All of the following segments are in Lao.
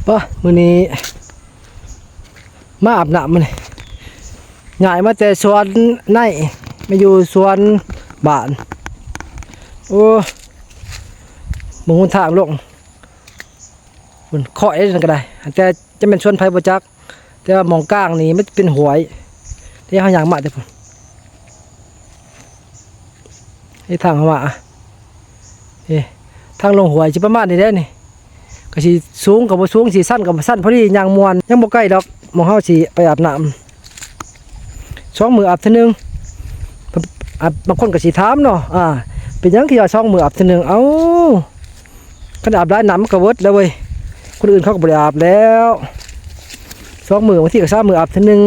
ປະ ມື້ນີ້ມາອາບນ້ຳ ມື້ນີ້ຍ້າຍມາແຕ່ສວນໃນ ມາຢູ່ສວນບ້ານ. ໂອ້ ເບິ່ງຫົນທາງລົງ ພຸ້ນ ຂ້ອຍນັ້ນກໍໄດ້ ແຕ່ຈະແມ່ນສວນໃຜບໍ່ຈັກ. ແຕ່ວ່າໝ່ອງກາງນີ້ມັນເປັນຫ້ວຍ ທີ່ເຮົາຍ່າງມາແຕ່ພຸ້ນ ນີ້ທາງເຮົາມາ ເອີ ທາງລົງຫ້ວຍຊິປະມານນີ້ແຫຼະນີ້ ກໍຊິສູງກໍບໍ່ສູງ ຊິຊັນກໍບໍ່ຊັນ ພໍດີຍ່າງມ່ວນ. ຍັງບໍ່ໄກດອກ ໝ່ອງເຮົາຊິໄປອາບນ້ຳ ສອງມື້ອາບເທື່ອໜຶ່ງ. ອາ ບາງຄົນກໍຊິຖາມເນາະ ອາ ເປັນຫຍັງຄືວ່າສອງມື້ອາບເທື່ອໜຶ່ງ? ເອົ້າ ຄັນອາບຫຼາຍນ້ຳມັນກໍເວີດແລ້ວເວີຍ ຄົນອື່ນເຂົາກໍບໍ່ໄດ້ອາບແລ້ວ ສອງມື້ ບາງທີກໍສາມມື້ອາບເທື່ອໜຶ່ງ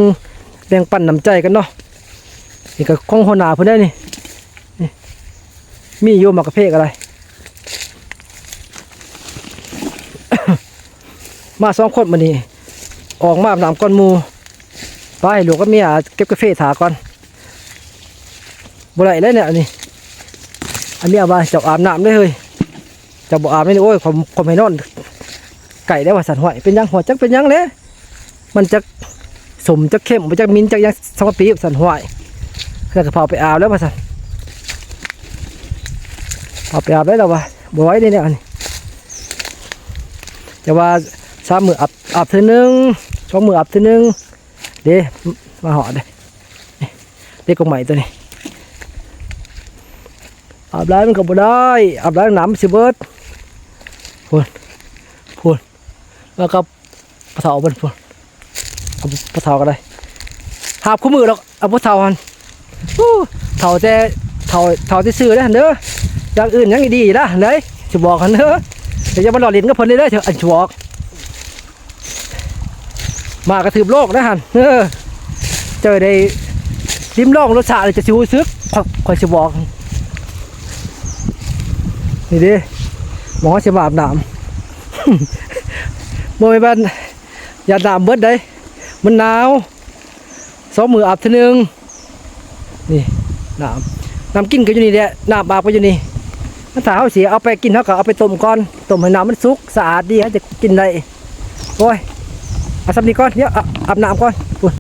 ແບ່ງປັນນ້ຳໃຈກັນເນາະ. ນີ້ກໍຂອງຫົວໜ້າເພິ່ນໄດ໋ນີ້ ນີ້ ມີຢູ່ໝາກກາເຟກໍໄດ້. ມາສອງຄົນມື້ນີ້ ອອກມາອາບນ້ຳກ່ອນໝູ່ ໄປໃຫ້ລູກກັບເມຍເກັບກາເຟຖ້າກ່ອນ. ບໍ່ໄດ້ແລ້ວແນວນີ້ ອັນເມຍວ່າ ເຈົ້າອາບນ້ຳເດ້ເຮີ້ຍ ເຈົ້າບໍ່ອາບນີ້ ໂອ້ຍ ຂ້ອຍ ຂ້ອຍໃຫ້ນອນໃກ້ແລ້ວວ່າຊັ້ນ. ຫ້ວຍ ເປັນຫຍັງ? ຫ້ວຍ ຈັກເປັນຫຍັງແຫຼະ ມັນຈັກສົ້ມຈັກເຄັມ ບໍ່ຈັກໝິ່ນຈັກຫຍັງ ສະກະປີບຊັ້ນ. ຫ້ວຍ ເພິ່ນກໍພາໄປອາບແລ້ວວ່າຊັ້ນ ພາໄປອາບແລ້ວລາວວ່າ ບໍ່ໄຫວເດ້ແນວນີ້ ຈະວ່າສາມມື້ອາບ ອາບເທື່ອໜຶ່ງ ສອງມື້ອາບເທື່ອໜຶ່ງ. ເດ້ ມາຮອດເດ້ ເດ້ ກົກໄມ້ຕົວນີ້ ອາບຫຼາຍມັນກໍບໍ່ໄດ້ ອາບຫຼາຍນ້ຳມັນຊິເບິດ. ພຸ້ນ ພຸ້ນ ມາກັບພໍ່ເຖົ້າເພິ່ນພຸ້ນ ກັບພໍ່ເຖົ້າກໍໄດ້ ຫາບຄູ່ມື້ດອກ ເອົາຜູ້ເຖົ້າຫັ້ນ ໂອ້ ເຖົ້າແຕ່ ເຖົ້າ ເຖົ້າຊື່ໆເດ້ຫັ້ນເດີ ຢ່າງອື່ນຍັງດີລະ ເດ້ ຊິບອກຫັ້ນເດີ ຢ່າມາລໍ້ຫຼິ້ນກັບເພິ່ນເດີ ອັນຊິບອກ ໝາກກະຖືບໂລກນະຫັ້ນ ເອີ ເຈົ້າໄດ້ລິມລອງລົດຊາດແລ້ວເຈົ້າຊິຮູ້ສຶກ ຂ້ອຍ ຂ້ອຍຊິບອກ ນີ້ເດ້ ໝ່ອງເຮົາຊິມາອາບນ້ຳ ບໍ່ແມ່ນວ່າຢ້ານນ້ຳເບິດເດ້ ມັນໜາວ ສອງມື້ອາບເທື່ອໜຶ່ງ. ນີ້ ນ້ຳ ນ້ຳກິນກໍຢູ່ນີ້ແຫຼະ ນ້ຳອາບກໍຢູ່ນີ້. ຖ້າເຮົາຊິເອົາໄປກິນ ເຮົາກໍເອົາໄປຕົ້ມກ່ອນ ຕົ້ມໃຫ້ນ້ຳມັນສຸກສະອາດດີ ເຮົາຈະກິນໄດ້. ໂອ້ຍ ເອົາສ່ຳນີ້ກ່ອນ ດຽວອາບ ອາບນ້ຳກ່ອນ.